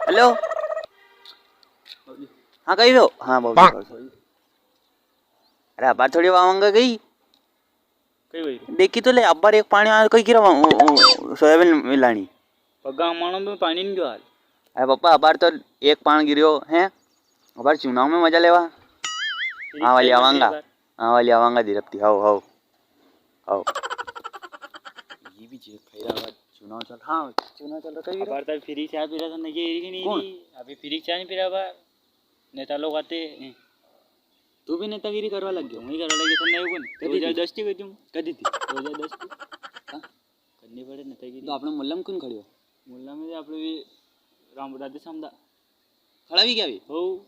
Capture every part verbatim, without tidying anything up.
हेलो। हाँ, कई हो? हाँ, बाबू जी, बाबू जी। अरे, अबार थोड़ी वावांगा कई। कई भाई? देखी तो ले, अबार एक पाणी आ, कई गिरा वा-, ओ, ओ, सोयाबीन मिलानी। पगा मानो में पाणी नी गयो हाल। अरे पापा, अबार तो एक पाण गिरियो है, अबार चुनाव में मजा लेवा। हाँ, वाली आवांगा। हाँ, वाली आवांगा धीरपति, हाओ, हाओ, हाओ। ये भी जे खैरा चुनाव चल, हाँ, चुनाव चल रहा है। अबार तो फ्री चाय पी रहा था, नहीं ये कि नहीं? कौन? अभी फ्री चाय नहीं पी रहा बार। नेता लोग आते हैं। तू भी नेतागिरी करवा लग गया? वही करवा लग गया, नहीं कौन? कदी थी? दो हज़ार दस की कह दूँ। कदी थी? दो हज़ार दस की। हाँ? करनी पड़े नेतागिरी। तो आपने मुल्ला में कौन खड़ियो? मुल्ला में आपने भी राम, राधे श्याम दा। खड़ा भी गया भी? हो।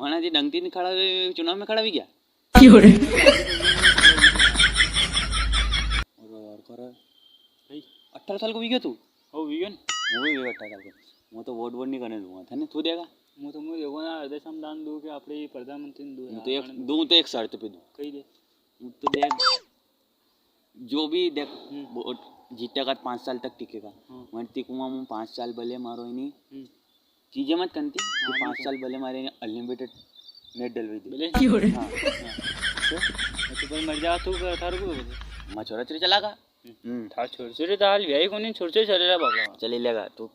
वहाँ जी डंगती नहीं खड़ा हुए, चुनाव में खड़ा भी गया? क्यों रे? अरे यार, करे। भाई। अठारह साल को भी गया तू? हो, भी गया ना। वो भी अठारह साल को। वो तो वोट वोट नहीं करने दूंगा, था नहीं, तू देगा? वो तो मुझे देखो ना, राधे श्याम दा ने दूँ कि आपने ये प्रधानमंत्री ने दूँ वो यार, तो एक, मैंने दूँ तो एक शर्त पे दूँ। कही दे। वो तो देख, जो भी देख, हम्म। वोट जीतेगा तो पाँच साल तक टिकेगा। हाँ। मैं टिकूंगा, मैं पाँच साल भले मारो ही नहीं। हम्म। चीजें मत करती कि हाँ, पाँच नहीं साल भले मारे अनलिमिटेड नेट डलवाई दे। भले। क्यों रे? हाँ, हाँ। तो? मैं तो भाई मर जा, तू कर, थारू को बोले। मैं छोरा छोरी चलागा। हम्म। हम्म। थार छोरा छोरी तो हाल ब्याही कोनी, छोरा छोरी चले रहा बाबा। चले लेगा, तू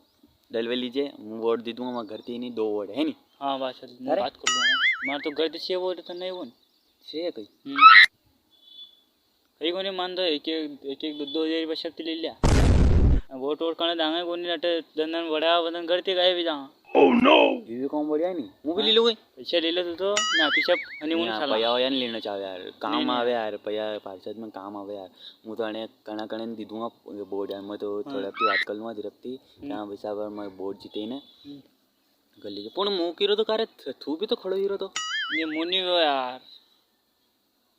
डलवे लीजे, मैं वोट दे दूंगा, मैं घर थी नहीं, दो वोट है नहीं। हाँ, बात चल, मैं अरे। बात कर लूंगा। मार तो घर थी छह वोट तो नहीं वो। छह है कहीं? हम्म। कई कोनी मानता, एक एक, एक एक दो, दो हजार रुपया शर्त ले लिया। वोट वोट करने दांगे कोनी, नटे दन दन बड़ा वदन करते गए भी जाऊँ। Oh no! ये भी काम बढ़िया नहीं, वो भी ले लो गई। पैसे ले लो तू तो, ना पीछे हनीमून नहीं, खाला। पया वया नहीं लेना चाहे यार, काम नहीं, नहीं। आवे यार, पया पार्षद में काम आवे यार। मैं तो अने कणा कणे दी दूंगा ये बोर्ड यार, मैं तो हाँ। थोड़ा की बात कर लूंगा तिरपति, हम्म। क्या वैसा अगर मैं बोर्ड जीते ही ना, हम्म। कर लीजिए। पण मो की रो तो कारे थ-, थू भी तो खड़ो ही रो तो। ये मुनी वो यार।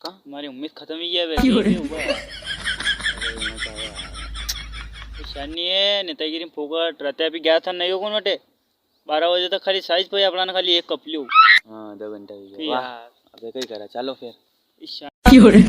का? मारी उम्मीद खत्म ही है बे। क्यों रे? ये हुआ है। अरे, होना चाहिए यार। ये शानी है, नेतागिरी में फोकट रहते। अभी गया था नहीं हो कौन बटे? बारह बजे तक खाली साइज पे अपना ने खाली एक कप लियो। हाँ, दो घंटा भी गया। वाह। यार। अबे कई करा, चलो फिर। ये शा- क्यों रे?